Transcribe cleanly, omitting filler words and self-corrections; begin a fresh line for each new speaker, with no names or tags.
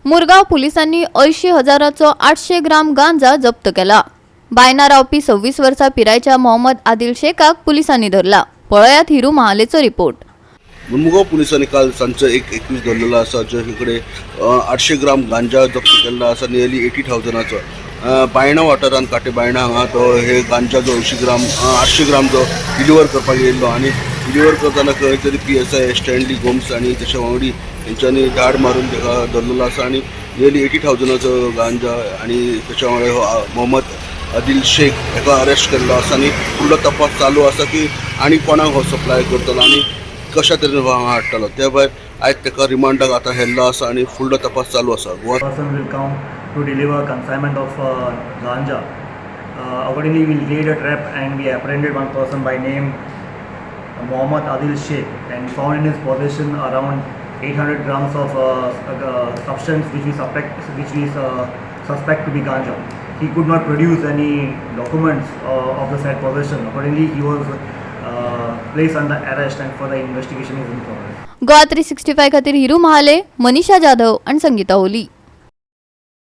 मुरगांव पुलिसांनी 80 हजाराचो 800 ग्राम गांजा जप्त केला. बायना रावपी 26 वर्सां पिरायेच्या मोहम्मद आदिल शेखाक पुलिसांनी धरला. पळयात हिरू महालेचो रिपोर्ट.
मुरमुगांव पुलिसांनी काल सांजचो एक 21 धरलेलो आसा, जे कडेन 800 ग्राम गांजा जप्त केल्लो आसा, नियरली 80 थावजंडाचो. बायणा वाठारांत, काटे बायणा हांगा तो हे गांजा जो 80 ग्राम, 800 ग्राम जो डिलिव्हर करपाक येयल्लो आनी डिलिव्हर करतना खंय तरी पीएसआय स्टॅनली गोम्स आनी तेच्या वांगडी हेंच्यांनी धाड मारून ताका धरलेलो आसा आनी नियरली 80 थावजंडाचो गांजा आनी तेच्या वांगडा हो मोहम्मद आदिल शेख हेका अरेस्ट केल्लो आसा. आनी फुडलो तपास चालू आसा की आनी कोणाक हो सप्लाय करतलो आनी कशा तरेन हो हांगा हाडटलो. त्या भायर आयज ताका रिमांडाक आतां व्हेल्लो आसा आनी फुडलो तपास चालू आसा. Goa
Person will come to deliver consignment of ganja. Accordingly, we laid a trap and we apprehended one person by name Muhammad Adil Sheikh and found in his possession around 800 grams of substance which we suspect to be ganja. He could not produce any documents of the said possession. Accordingly, he was placed under arrest and further investigation is in progress.
Goa 365 खातीर हिरू महाले, मनीषा जाधव आणि संगीता होली.